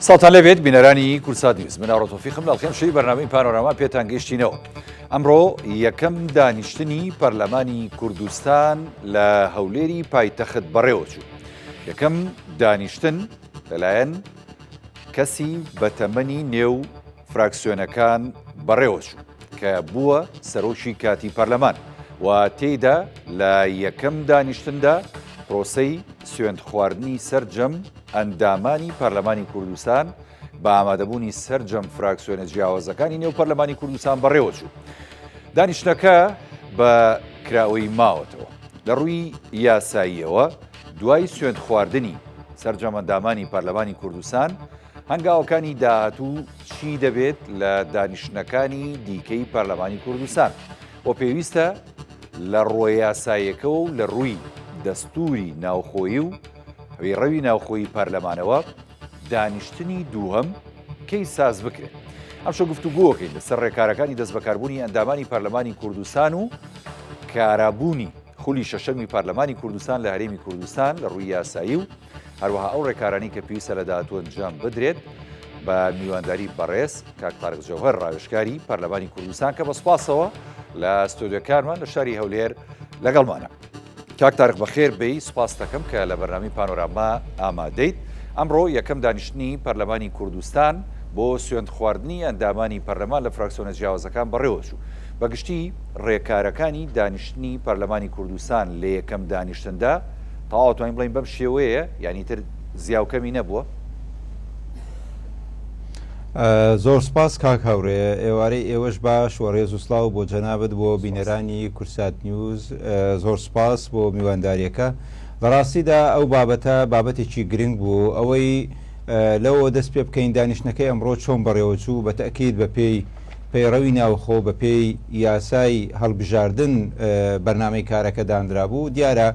سڵاوتان لێبێت بینەرانی کوردسات نیوز، من ئاڕۆ تۆفیقم لە ئەڵقەی ئەمشەوی بەرنامەی پانۆراما پێتان گەیشتینەوە. ئەمڕۆ یەکەم دانیشتنی پەرلەمانی کوردستان لە هەولێری پایتەخت بەڕێوەچوو. یەکەم دانیشتن لەلایەن کەسی بەتەمەنی نێو فراکسیۆنەکان بەڕێوەچوو کە بووە سەرۆکی کاتی پەرلەمان و تێیدا لە یەکەم دانیشتندا پرۆسەی سوێندخواردنی سەرجەم ئەندامانی پەرلەمانی کوردستان بە ئامادەبوونی سەرجەم فراکسیۆنە جیاوازەکانی نێو پەرلەمانی کوردستان بەڕێوەچوو. دانیشتنەکە بە کراوەی ماوەتەوە. لە ڕووی یاساییەوە دوای سوێندخواردنی سەرجەم ئەندامانی پەرلەمانی کوردستان، هەنگاوەکانی داهاتوو چی دەبێت لە دانیشتنەکانی دیکەی پەرلەمانی کوردستان و پێویستە لە ڕووە یاساییەکەوە و لە ڕووی دەستوری ناوخۆیی و ڕێڕەوی ناوخۆیی پەرلەمانەوە دانیشتنی دووهەم کەی ساز بکرێت. ئەمشەو گفتوگۆکەین لەسەر ڕێکارەکانی دەستبەکاربوونی ئەندامانی پەرلەمانی کوردستان و کارابوونی خولی شەشەمی پەرلەمانی کوردستان لە هەرێمی کوردستان لە ڕووی یاسایی و هەروەها ئەو ڕێکارانەی کە پێویستە لە داهاتوو ئەنجام بدرێت بە میوانداری بەڕێز کاک تارق جەوهەر ڕاوێژکاری پەرلەمانی کوردستان کە بە سوپاسەوە لە ستۆدیۆکانمان لە شاری هەولێر لەگەڵمانە. کاک تارق بەخێر بێی سوپاس دەکەم کە لە بەرنامەی پانۆراما ئامادەیت. ئەمڕۆ یەکەم دانیشتنی پەرلەمانی کوردستان بۆ سوێند خواردنی ئەندامانی پەرلەمان لە فراکسیۆنە جیاوازەکان بەڕێوەچوو. بە گشتی ڕێکارەکانی دانیشتنی پەرلەمانی کوردستان لە یەکەم دانیشتندا تەواو ئەتوانین بڵێین بەم شێوەیەیە یانی تر زیا و کەمی نەبووە؟ زۆر سپاس کاک هاورێ ئێوارەی ئێوەش باش و ڕێز و سڵاو بۆ جەنابت بۆ بینەرانی کورسات نیوز زۆر سپاس بۆ میوانداریەکە لە ڕاستیدا ئەو بابەتە بابەتێکی گرنگ بوو ئەوەی لەوەوە دەست پێ بکەین دانیشتنەکەی ئەمڕۆ چۆن بەڕێوەچوو بە تەئکید بە پێی پەیڕەوی ناوخۆ بە پێی یاسای هەڵبژاردن بەرنامەی کارەکە دانرابوو دیارە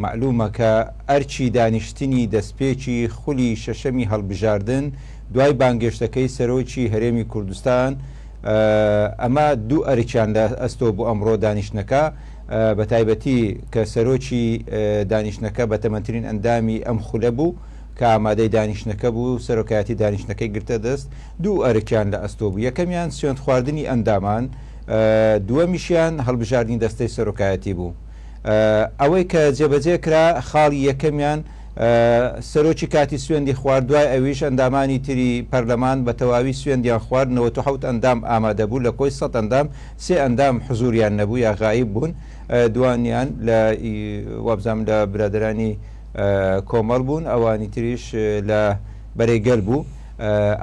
مەعلومە کە ئەرکی دانیشتنی دەستپێکی خولی شەشەمی هەڵبژاردن دوای بانگێشتەکەی سەرۆکی هەرێمی کوردستان ئەمە دوو ئەرکیان لە ئەستۆ بوو ئەمڕۆ دانیشتنەکە بەتایبەتی کە سەرۆکی دانیشتنەکە بەتەمەنترین ئەندامی ئەم خولە بوو کە ئامادەی دانیشتنەکە بوو سەرۆکایەتی دانیشتنەکەی گرتە دەست دوو ئەرکیان لە ئەستۆ بوو یەکەمیان سوێندخواردنی ئەندامان دووەمیشیان هەڵبژاردنی دەستەی سەرۆکایەتی بوو. ئەوەی کە جێبەجێ کرا، خاڵی یەکەمیان سەرۆکی کاتی سوێندی خوارد، دوای ئەویش ئەندامانی تری پەرلەمان بە تەواوی سوێندیان خوارد، 97 ئەندام ئامادەبوو، لە کۆی 100 ئەندام سێ ئەندام حزوریان نەبوو یا غایب بوون، دوانیان لە وابزانم لە برادەرانی کۆمەڵ بوون، ئەوانی تریش لە بەرەی گەل بوو.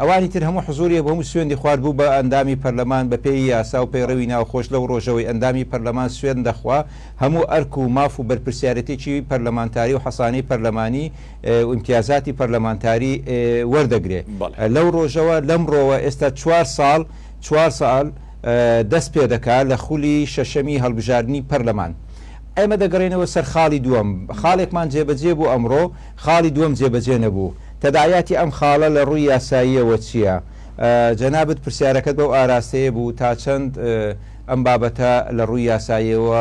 ئەوانی تر هەموو حزوری هەبوو، هەموو سوێندی خوارد بوو بە ئەندامی پەرلەمان بە پێی یاسا و پەیڕەوی ناوخۆش لەو ڕۆژەوەی ئەندامی پەرلەمان سوێند دەخوا هەموو ئەرک و ماف و بەرپرسیارێتێکی پەرلەمانتاری و حەسانەی پەرلەمانی و ئیمتیازاتی پەرلەمانتاری وەردەگرێ لەو ڕۆژەوە لەمڕۆوە ئێستا چوار ساڵ چوار ساڵ دەست پێ دەکا لە خولی شەشەمی هەڵبژاردنی پەرلەمان. ئێمە دەگەڕێینەوە سەر خاڵی دووەم خاڵێکمان جێبەجێ بوو ئەمڕۆ خاڵی دووەم جێبەجێ نەبوو. تەداعیاتی ئەم خاڵە لە ڕووی یاساییەوە چییە؟ جەنابت پرسیارەکەت بەو ئاراستەیە بوو تا چەند ئەم بابەتە لە ڕووی یاساییەوە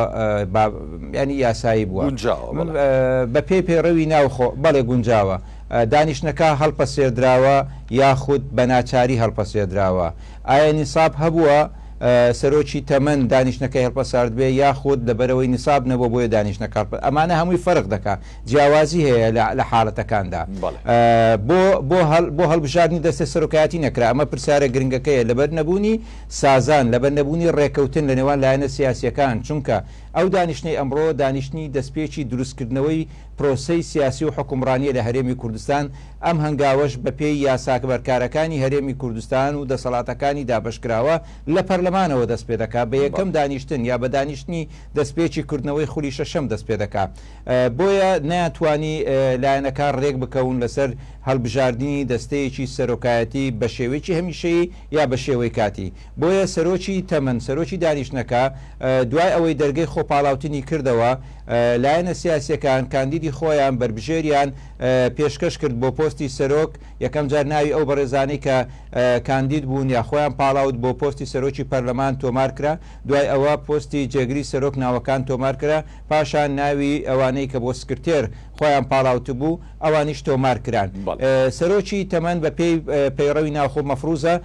یانی یاسایی بووە؟ گونجاوە بەڵێ. بە پێی پەیڕەوی ناوخۆ بەڵێ گونجاوە. دانیشتنەکە هەڵپەسێردراوە یاخود بە ناچاری هەڵپەسێردراوە؟ ئایا نیساب هەبووە سەرۆکی تەمەن دانیشتنەکەی هەڵپەساردبێ یاخود لەبەرئەوەی نیساب نەبووە بۆیە دانیشتنەکە هەڵپە ئەمانە هەمووی فەرق دەکا. جیاوازی هەیە لە لە حاڵەتەکاندا. بەڵێ. بۆ بۆ هەڵ بۆ هەڵبژاردنی دەستەی سەرۆکایەتی نەکرا؟ ئەمە پرسیارە گرنگەکەیە. لەبەر نەبوونی سازان، لەبەر نەبوونی ڕێکەوتن لە نێوان لایەنە سیاسییەکان، چونکە ئەو دانیشتنەی ئەمڕۆ دانیشتنی دەستپێکی دروستکردنەوەی پرۆسەی سیاسی و حوکمڕانییە لە هەرێمی کوردستان، ئەم هەنگاوەش بە پێی یاسا بەرکارەکانی هەرێمی کوردستان و دەسەڵاتەکانی دابەشکراوە لە پەرلەمانەوە دەست پێدەکا بە یەکەم دانیشتن یا بە دانیشتنی دەستپێکی کردنەوەی خولی شەشەم دەست پێدەکا. بۆیە نەیانتوانی لایەنەکان رێکبکەون لەسەر هەڵبژاردنی دەستەیەکی سەرۆکایەتی بەشێوەیەکی هەمیشەیی یا بەشێوەی کاتی. بۆیە سەرۆکی تەمەن، سەرۆکی دانیشتنەکە دوای ئەوەی دەرگەی خۆپاڵاوتنی کردەوە، لایەنە سیاسیەکان کاندیدی خۆیان، بەربژێریان، پێشکەش کرد بۆ پۆستی سەرۆک، یەکەم جار ناوی ئەو بەڕێزانەی کە کاندید بوون یا خۆیان پاڵاوت بۆ پۆستی سەرۆکی پەرلەمان تۆمار کرا، دوای ئەوە پۆستی جێگری سەرۆک ناوەکان تۆمار کرا، پاشان ناوی ئەوانەی کە بۆ سکرتێر خۆیان پاڵاوتبوو ئەوانیش تۆمار کران. سەرۆکی تەمەن بە پێی پەیڕەوی ناوخۆ مەفروزە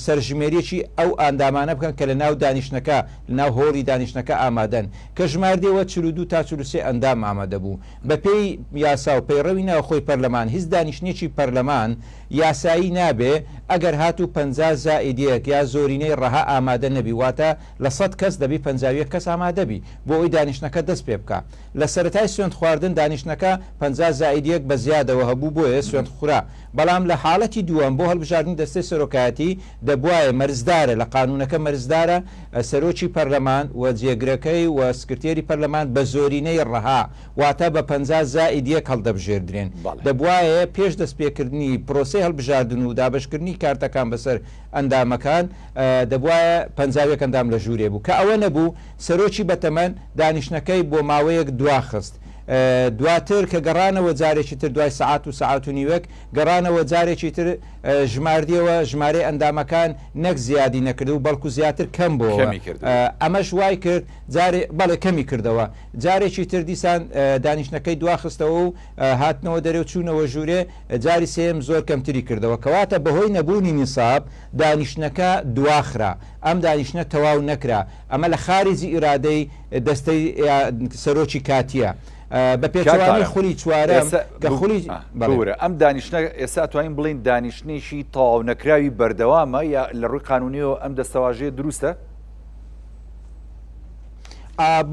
سەرژمێریی ئەو ئاندامانە بکەن کە لە ناو دانیشتنەکە لە ناو هۆڵی دانیشتنەکە ئامادەن کە ژماردیەوە 42 تا 43 ئەندام ئامادە بوو. بە پێی یاسا و پەیڕەوی ناوخۆی پەرلەمان هیچ دانیشتنێکی پەرلەمان یاسایی نابێ ئەگەر هاتوو 50 زائید یەک یا زۆرینەی ڕەها ئامادە نەبی واتە لە سەد کەس دەبی 51 کەس ئامادە بی بۆ ئەوەی دانیشتنەکە دەست پێ بکا. لە سەرەتای سوێند خواردن دانیشتنەکە 50 زائید یەک بە زیادەوە هەبوو بۆیە سوێند خورا بەڵام لە حاڵەتی دووەم بۆ هەڵبژاردنی دەستەی سەرۆکایەتی دەبوایە مەرجدارە لە قانوونەکە مەرجدارە سەرۆکی پەرلەمان و جێگرەکەی و سکرتێری پەرلەمان بە زۆرینەی ڕەها واتە بە 50 زائید یەک هەڵدەبژێردرێن. دەبوایە پێش دەستپێکردنی پرۆسەی هەڵبژاردن و دابەشکردنی کارتەکان بەسەر ئەندامەکان دەبوایە 51 ئەندام لە ژوورێ بوو کە ئەوە نەبوو سەرۆکی بەتەمەن دانیشتنەکەی بۆ ماوەیەک دواخست. دواتر کە گەڕانەوە جارێکی تر دوای سەعات و سەعات و نیوێک گەڕانەوە جارێکی تر ژماردیەوە ژمارەی ئەندامەکان نەک زیادی نەکرد و بەڵکو زیاتر کەم بۆوە کەمی کردەوە. ئەمەش وای کرد جارێ بەڵێ کەمی کردەوە جارێکی تر دیسان دانیشتنەکەی دواخستەوە و هاتنەوە دەرێ و چوونەوە ژوورێ جاری سێیەم زۆر کەمتری کردەوە کەواتە بەهۆی نەبوونی نیساب دانیشتنەکە دواخرا ئەم دانیشتنە تەواو نەکرا ئەمە لە خاریجی ئیرادەی دەستەی سەرۆکی کاتییە. بە پێچەوانەی خولی چوارەم کە خولی ببورە ئەم دانیشتنە ئێستا ئەتوانین بڵێین دانیشتنێکی تەواو نەکراوی بەردەوامە یا لە ڕووی قانونیەوە ئەم دەستەواژەیە دروستە؟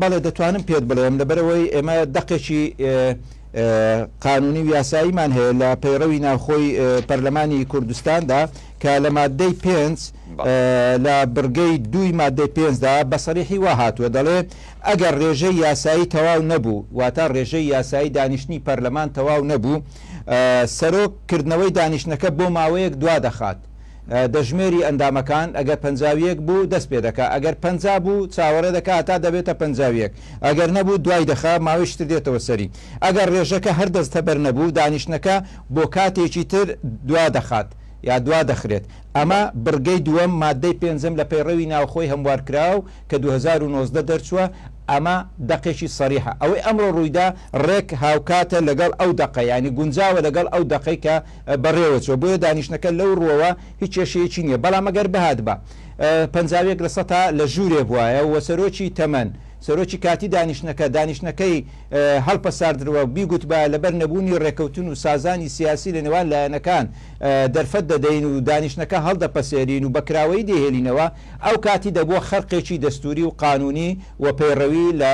بەڵێ دەتوانم پێت بڵێم لەبەرئەوەی ئێمە دەقێکی قانونی و یاساییمان هەیە لە پەیڕەوی ناوخۆی پەرلەمانی کوردستاندا کە لە ماددەی پێنج لە بڕگەی دووی ماددەی پێنجدا بە سەریحی وا هاتووە دەڵێ ئەگەر ڕێژەی یاسایی تەواو نەبوو واتە ڕێژەی یاسایی دانیشتنی پەرلەمان تەواو نەبوو سەرۆک کردنەوەی دانیشتنەکە بۆ ماوەیەک دوا دەخات دەژمێری ئەندامەکان ئەگەر 51 بوو دەست پێ دەکا ئەگەر 50 بوو چاوەڕێ دەکا هەتا دەبێتە 51 ئەگەر نەبوو دوای دەخا ماوەیەکی تر دێتەوە سەری ئەگەر ڕێژەکە هەر دەستەبەر نەبوو دانیشتنەکە بۆ کاتێکی تر دوا دەخات یا دوا دەخرێت. ئەمە بڕگەی دووەم ماددەی پێنجەم لە پەیڕەوی ناوخۆی هەموارکراو کە 2019 دەرچووە، ئەمە دەقێکی سەریحە. ئەوەی ئەمڕۆ ڕوویدا ڕێک هاوکاتە لەگەڵ ئەو دەقە، یانی گونجاوە لەگەڵ ئەو دەقەی کە بەڕێوەچووە، بۆیە دانیشتنەکە لەو ڕووەوە هیچ کێشەیەکی نییە. بەڵام ئەگەر بهاتبا 51 لە سەتا لە ژوورێ بوایە و سەرۆکی تەمەن، سەرۆکی کاتی دانیشتنەکە دانیشتنەکەی هەڵپەساردرەوە بیگوتبایە لەبەر نەبوونی ڕێکەوتن و سازانی سیاسی لە نێوان لایەنەکان دەرفەت دەدەین و دانیشتنەکە هەڵدەپەسێرین و بە کراوەیی دەیهێلینەوە، ئەو کاتی دەبووە خەرقێکی دەستووری و قانوونی و پەیڕەوی لە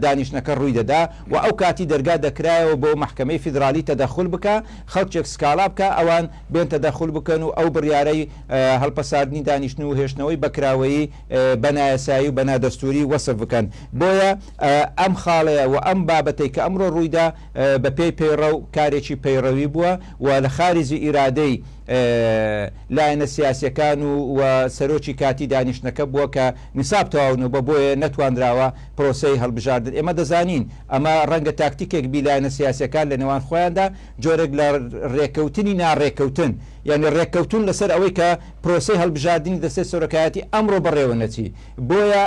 دانیشتنەکە ڕووی دەدا و ئەو کاتی دەرگا دەکرایەوە بۆ مەحکەمەی فیدرالی تەدەخول بکا خەڵکێک سکاڵا بکا ئەوان بێن تەدەخول بکەن و ئەو بڕیارەی هەڵپەساردنی دانیشتن و هێشتنەوەی بە کراوەیی بە نایاسایی و بە نادەستووری وەسف بکەن. بۆیە ئەم خاڵەیە و ئەم بابەتەی کە ئەمڕۆ ڕوویدا بە پێی پەیڕەو کارێکی پەیڕەوی بووە و لە خاریجی ئیرادەی لایەنە سیاسیەکان و و سەرۆکی کاتی دانیشتنەکە بووە کە نیساب تەواو نەبووە بۆیە نەتوانراوە پرۆسەی هەڵبژاردن ئێمە دەزانین ئەمە ڕەنگە تاکتیکێک بی لایەنە سیاسیەکان لە نێوان خۆیاندا جۆرێک لە ڕێکەوتنی ناڕێکەوتن یانی ڕێککەوتوون لەسەر ئەوەی کە پرۆسەی هەڵبژاردنی دەستەی سەرۆکایەتی ئەمڕۆ بەڕێوە نەچی، بۆیە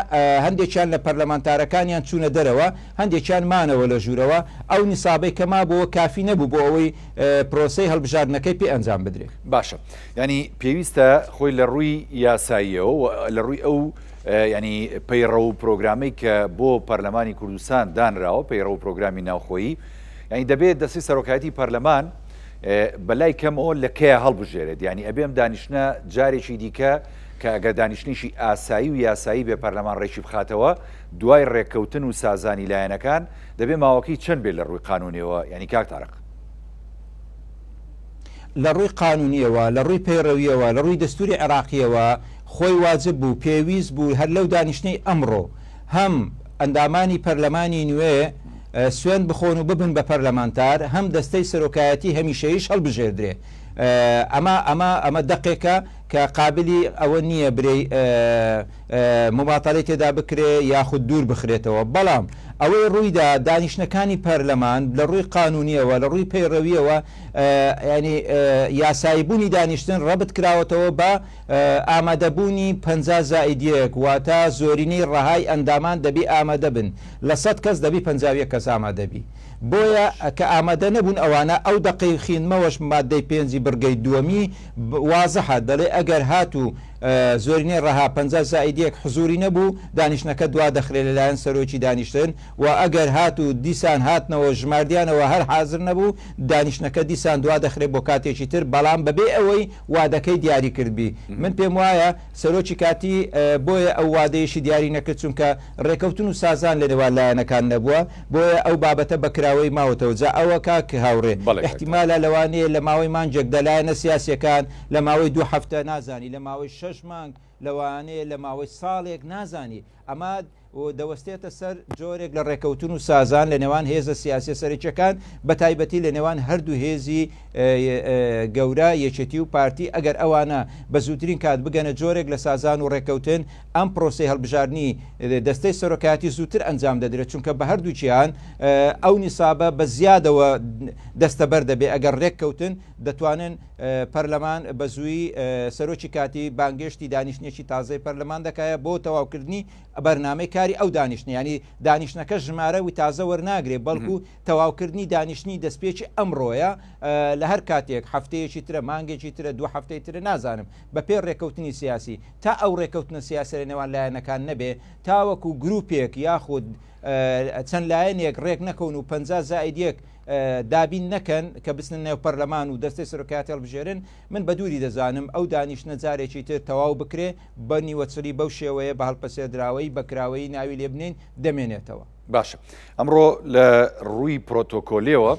هەندێکیان لە پەرلەمانتارەکانیان چوونە دەرەوە، هەندێکیان مانەوە لە ژوورەوە، ئەو نیسابەی کە مابۆوە کافی نەبوو بۆ ئەوەی پرۆسەی هەڵبژاردنەکەی پێ ئەنجام بدرێ. باشە یانی پێویستە خۆی لە ڕووی یاساییەوە و لە ڕووی ئەو یانی پەیڕەو و پرۆگرامەی کە بۆ پەرلەمانی کوردستان دانراوە، پەیڕەو و پرۆگرامی ناوخۆیی، یانی دەبێت دەستەی سەرۆکایەتی پەرلەمان بەلای کەمەوە لە کەیا هەڵبژێرێت یانی ئەبێ ئەم دانیشتنە جارێکی دیکە کە ئەگەر دانیشتنێکی ئاسایی و یاسایی بێ پەرلەمان ڕێکی بخاتەوە دوای ڕێککەوتن و سازانی لایەنەکان دەبێ ماوەکەی چەند بێت لە ڕووی قانونیەوە یانی کاک تارق؟ لە ڕووی قانونیەوە لە ڕووی پەیڕەویەوە لە ڕووی دەستوری عێراقیەوە خۆی واجب بوو پێویست بوو هەر لەو دانیشتنەی ئەمڕۆ هەم ئەندامانی پەرلەمانی نوێ سوێند بخۆن و ببن بە پەرلەمانتار، هەم دەستەی سەرۆکایەتی هەمیشەییش هەڵبژێردرێ. ئەمە ئەمە ئەمە دەقێکە کە قابلی ئەوە نییە برێی موماتەلەی تێدا بکرێ یاخود دوور بخرێتەوە. بەڵام ئەوەی ڕوویدا دانیشتنەکانی پەرلەمان لە ڕووی قانونیەوە لە ڕووی پەیڕەویەوە ینی یاساییبوونی دانیشتن ڕەبت کراوەتەوە بە ئامادەبوونی 50 زائید یەک واتە زۆرینەی ڕەهای ئەندامان دەبی ئامادە بن لە 100 کەس دەبی 51 کەس ئامادەبی بۆیە کە ئامادە نەبوون ئەوانە ئەو دەقەی خیندمەوەش مادەی پێنجی بڕگەی دووەمی وازحە دەڵێ ئەگەر هاتوو زۆرینەی ڕەها 50 زائید یەک حزوری نەبوو، دانیشتنەکە دوا دەخرێ لەلایەن سەرۆکی دانیشتن و ئەگەر هاتوو دیسان هاتنەوە ژماردیانەوە هەر حازر نەبوو، دانیشتنەکە دیسان دوا دەخرێ بۆ کاتێکی تر بەڵام بەبێ ئەوەی وادەکەی دیاری کردبی. من پێم وایە سەرۆکی کاتی بۆیە ئەو وادەیەشی دیاری نەکرد چونکە ڕێکەوتن و سازان لە نێوان لایەنەکان نەبووە بۆیە ئەو بابەتە بە کراوەیی ماوەتەوە جا ئەوە کاک هاوڕێ بەڵێ کاک تاهیر. ئیحتیمالە لەوانەیە لە ماوەی مانگێکدا لایەنە سیاسیەکان لە ماوەی دوو هەفتە نازانی لە ماوەی شەش مانگ لەوانەیە لە ماوەی ساڵێک نازانی ئەمە دەوەستێتە سەر جۆرێک لە ڕێکەوتن و سازان لە نێوان هێزە سیاسیە سەرەکیەکان بە تایبەتی لە نێوان هەردوو هێزی گەورە یەکێتی و پارتی ئەگەر ئەوانە بە زووترین کات بگەنە جۆرێک لە سازان و ڕێکەوتن ئەم پرۆسەی هەڵبژاردنی دەستەی سەرۆکایەتی زووتر ئەنجام دەدرێت چونکە بە هەردووکیان ئەو نیسابە بە زیادەوە دەستەبەر دەبێ ئەگەر ڕێککەوتن دەتوانن پەرلەمان بە زوویی سەرۆکی کاتی بانگێشتی دانیشتنێکی تازەی پەرلەمان دەکایە بۆ تەواوکردنی بەرنامەی کاری ئەو دانیشتنە یانی دانیشتنەکە ژمارە و تازە وەرناگرێ بەڵکو تەواوکردنی دانیشتنی دەستپێکی ئەمڕۆیە لە هەر کاتێک هەفتەیەکی ترە مانگێکی ترە دوو هەفتەی ترە نازانم بە پێ ڕێکەوتنی سیاسی تا ئەو ڕێکەوتنە سیاسە لە نێوان لایەنەکان نەبێ تاوەکو گروپێک یاخود چەند لایەنێک ڕێک نەکەون و 50 زائید یەک دابین نەکەن کە بچنە نێو پەرلەمان و دەستەی سەرۆکایەتی هەڵبژێرن، من بە دووری دەزانم ئەو دانیشتنە جارێکی تر تەواو بکرێ، بە نیوەچڵی بەو شێوەیە بە هەڵپەسێردراوەیی بە کراوەیی ناوی لێ بنێین دەمێنێتەوە. باشە ئەمڕۆ لە ڕووی پرۆتۆکۆلێوە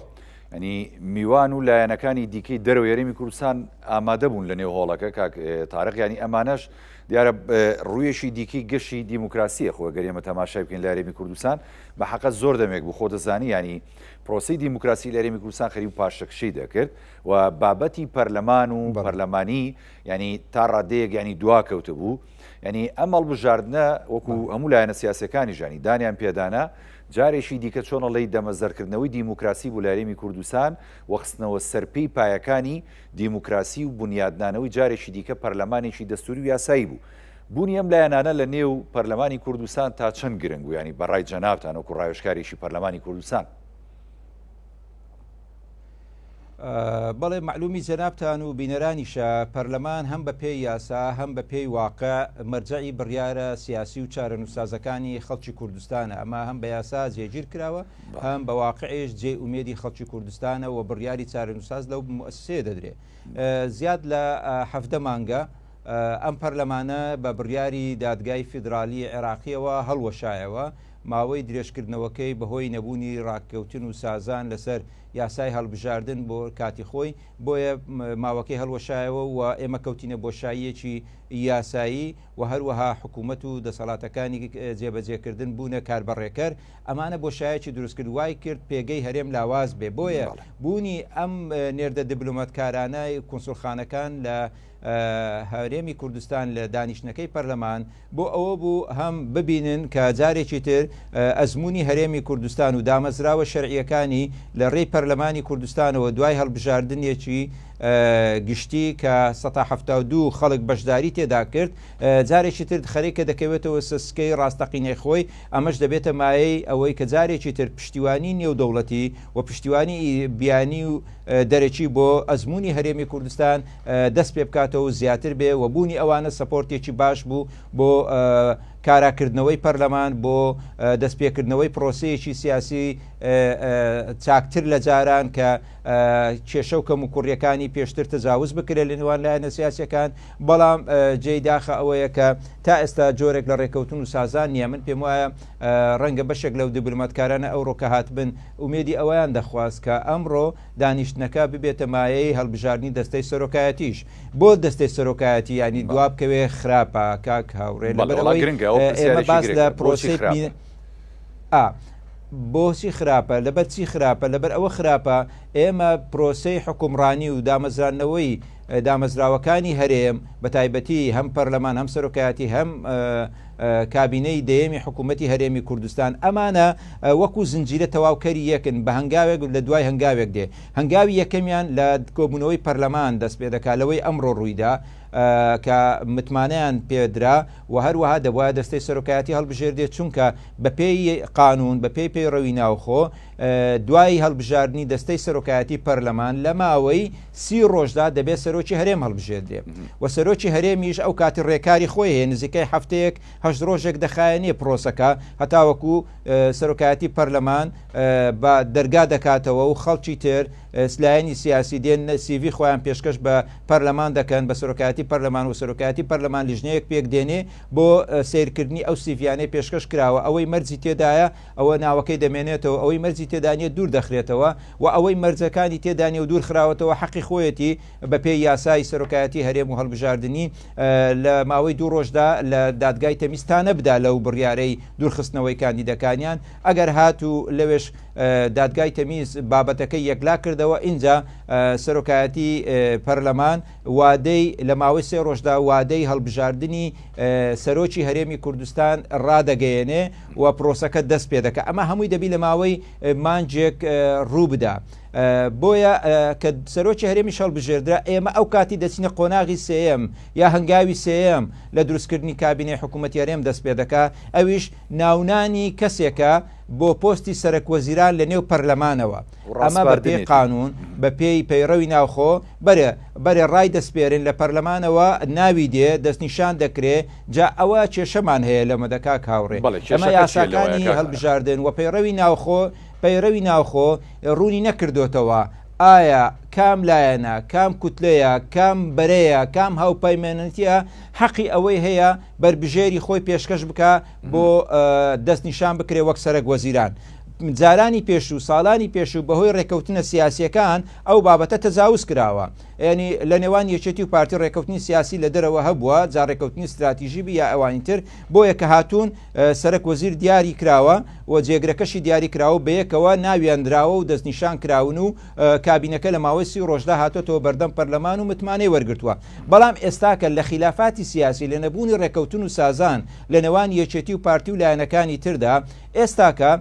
ینی میوان و لایەنەکانی دیکەی دەرەوەی هەرێمی کوردستان ئامادە بوون لە نێو هۆڵەکە کاک تارق ینی ئەمانەش دیارە ڕوویەکی دیکەی گەشی دیموکراسیە خۆ گەر ئێمە تەماشای بکەین لە هەرێمی کوردستان بە حەقە زۆر دەمێک بوو خۆ دەزانی ینی پرۆسەی دیموکراسی لە هەرێمی کوردستان خەریک پاشەکشەی دەکرد و بابەتی پەرلەمان و پەرلەمانی ینی تا ڕادەیەک ینی دوا کەوتبوو ینی ئەم هەڵبژاردنە وەکو هەموو لایەنە سیاسەکانی ژانی دانیان پێدانا جارێکی دیکە چۆنەڵی دەمەزەرکردنەوەی دیموکراسی بوو لە هەرێمی کوردستان و خستنەوە سەرپێی پایەکانی دیموکراسی و بنیادنانەوەی جارێکی دیکە پەرلەمانێکی دەستوری و یاسایی بوو. بوونی ئەم لایەنانە لە نێو پەرلەمانی کوردستان تا چەند گرنگ بوو یانی بە ڕای جەنابتان وەکو ڕاوێژکارێکی پەرلەمانی کوردستان؟ بەڵێ مەعلومی جەنابتان و بینەرانیشە پەرلەمان هەم بە پێی یاسا هەم بە پێی واقع مەرجەعی بڕیارە سیاسی و چارەنووسسازەکانی خەڵکی کوردستانە ئەمە هەم بە یاسا جێگیر کراوە هەم بە واقعیش جێی ئومێدی خەڵکی کوردستانە و بڕیاری چارەنووسساز لەو موئەسسەیە دەدرێ زیاد لە 17 مانگە ئەم پەرلەمانە بە بڕیاری دادگای فیدرالی عێراقیەوە هەڵوەشایەوە، ماوەی درێژکردنەوەکەی بەهۆی نەبوونی ڕاککەوتن و سازان لەسەر یاسای هەڵبژاردن بۆ کاتی خۆی، بۆیە ماوەکەی هەڵوەشایەوە و ئێمە کەوتینە بۆشاییەکی یاسایی و هەروەها حکوومەت و دەسەڵاتەکانی جێبەجێکردن بوونە کاربەڕێکەر، ئەمانە بۆشایەکی دروستکرد وای کرد پێگەی هەرێم لاواز بێ، بۆیە بوونی ئەم نێردە دیبلۆماتکارانە کونسوڵخانەکان لە هەرێمی کوردستان لە دانیشتنەکەی پەرلەمان بۆ ئەوە بوو هەم ببینن کە جارێکی تر ئەزموونی هەرێمی کوردستان و دامەزراوە شەرعیەکانی لە ڕێی پەرلەمانی کوردستانەوە دوای هەڵبژاردنێکی گشتی کە 1970 خەڵک بەشداری تێدا کرد جارێکی تر خەریکە دەکەوێتەوە سسکەی ڕاستەقینەی خۆی ئەمەش دەبێتە مایەی ئەوەی کە جارێکی تر پشتیوانی نێودەوڵەتی و پشتیوانی بیانی و دەرەکی بۆ ئەزموونی هەرێمی کوردستان دەست پێ بکاتەوە و زیاتر بێ و بوونی ئەوانە سەپۆرتێکی باش بوو بۆ کاراکردنەوەی پەرلەمان بۆ دەستپێکردنەوەی پرۆسەیەکی سیاسی چاکتر لە جاران کە کێشە و کەموکوڕیەکانی پێشتر تەجاوز بکرێت لە نێوان لایەنە سیاسەکان بەڵام جێی داخە ئەوەیە کە تا ئێستا جۆرێک لە ڕێککەوتن و سازان نییە من پێم وایە ڕەنگە بەشێک لەو دیبلۆماتکارانە ئەوڕۆ کە هاتبن ئومێدی ئەوەیان دەخواست کە ئەمڕۆ دانیشتنەکە ببێتە مایەی هەڵبژاردنی دەستەی سەرۆکایەتیش. بۆ دەستەی سەرۆکایەتی یانی دوا بکەوێ خراپە کاک هاوڕێ بەڵێ وەڵا لەبەرئەوەی گرنگە ئەوە ئێمە پرسیارێکی باس لە گرنگە بۆچی پرۆسەی خراپە؟ بین ئا بۆچی خراپە لەبەر چی خراپە لەبەر ئەوە خراپە ئێمە پرۆسەی حوکمڕانی و دامەزراندنەوەی دامەزراوەکانی هەرێم بە تایبەتی هەم پەرلەمان هەم سەرۆکایەتی هەم کابینەی دەیەمی حکوومەتی هەرێمی کوردستان ئەمانە وەکو زنجیرە تەواوکەری یەکن بە هەنگاوێک لە دوای هەنگاوێک دێ هەنگاوی یەکەمیان لە کۆبوونەوەی پەرلەمان دەست پێ دەکا لەوەی ئەمڕۆ ڕوویدا کە متمانەیان پێدرا و هەروەها دەبواە دەستەی سەرۆکایەتی هەڵبژێردێت چونکە بەپێی قانون بەپێی پەیڕەوی ناوخۆ دوای هەڵبژاردنی دەستەی سەرۆکایەتی پەرلەمان لە ماوەی سی ڕۆژدا دەبێت سەرۆکی هەرێم هەڵبژێردرێ و سەرۆکی هەرێمیش ئەو کاتی ڕێکاری خۆی هەیە نزیکەی هەفتەیەک هەشت ڕۆژێک دەخایەنێ پرۆسەکە هەتاوەکو سەرۆکایەتی پەرلەمان بە دەرگا دەکاتەوە و خەڵکی تر لایەنی سیاسی دێن سیڤی خۆیان پێشکەش بە پەرلەمان دەکەن بە سەرۆکایەتی پەرلەمان و سەرۆکایەتی پەرلەمان لیژنەیەک پێک دێنێ بۆ سەیرکردنی ئەو سیڤیانەی پێشکەش کراوە ئەوەی مەرجی تێدایە ئەوە ناوەکەی دەمێنێتەوە، ئەوەی مەرجی تێدا نییە دوور دەخرێتەوە و ئەوەی مەرجەکانی تێدا نییە و دوور خراوەتەوە حەقی خۆیەتی بەپێی یاسای سەرۆکایەتی هەرێم و هەڵبژاردنی لە ماوەی دوو ڕۆژدا لە دادگای تەمیز تانە بدا لەو بڕیارەی دوورخستنەوەی کاندیدەکانیان ئەگەر هاتوو لەوێش دادگای تەمیز بابەتەکەی یەکلا کردەوە ئینجا سەرۆکایەتی پەرلەمان وادەی لە ماوەی سێ ڕۆژدا وادەی هەڵبژاردنی سەرۆکی هەرێمی کوردستان ڕادەگەیەنێ و پرۆسەکە دەست پێ دەکا ئەمە هەمووی دەبی لە ماوەی مانجێک ڕوو بدا بۆیە کە سەرۆکی هەرێمی هەڵبژێردرا ئێمە ئەو کاتی دەچینە قۆناغی سێیەم یا هەنگاوی سێیەم لە دروستکردنی کابینەی حکوومەتی هەرێم دەست پێ دەکا ئەویش ناونانی کەسێکە بۆ پۆستی سەرەک وەزیران لە نێو پەرلەمانەوە ئەمە بە پێی قانون بە پێی پەیڕەوی ناوخۆ بەرێ بەرێ ڕای دەسپێرن لە پەرلەمانەوە ناوی دێ دەستنیشان دەکرێ جا ئەوە کێشەمان هەیە لەمەدە کاک هاوڕێ ئەمە یاساکانی هەڵبژاردن و پەیڕەوی ناوخۆ پەیڕەوی ناوخۆ ڕوونی نەکردۆتەوە ئایا کام لایەنە کام کوتلەیە کام بەرەیە کام هاوپەیمانەتیە حەقی ئەوەی هەیە بەربژێری خۆی پێشکەش بکا بۆ دەستنیشان بکرێ وەک سەرەک وەزیران. جارانی پێشوو ساڵانی پێشوو بەهۆی ڕێککەوتنە سیاسیەکان ئەو بابەتە تەجاوز کراوە یعنی لە نێوان یەکێتی و پارتی ڕێککەوتنی سیاسی لە دەرەوە هەبووە جا ڕێککەوتنی ستراتیژی بی یا ئەوانی تر بۆیە کە هاتوون سەرەک وەزیر دیاری کراوە و جێگرەکەشی دیاری کراوە بەیەکەوە ناویان دراوە و دەستنیشان کراون و کابینەکە لە ماوەی سی ڕۆژدا هاتۆتەوە بەردەم پەرلەمان و متمانەی وەرگرتووە بەڵام ئێستاکە لە خیلافاتی سیاسی لە نەبوونی ڕێککەوتن و سازان لە نێوان یەکێتی و پارتی و لایەنەکانی تردا ئێستاکە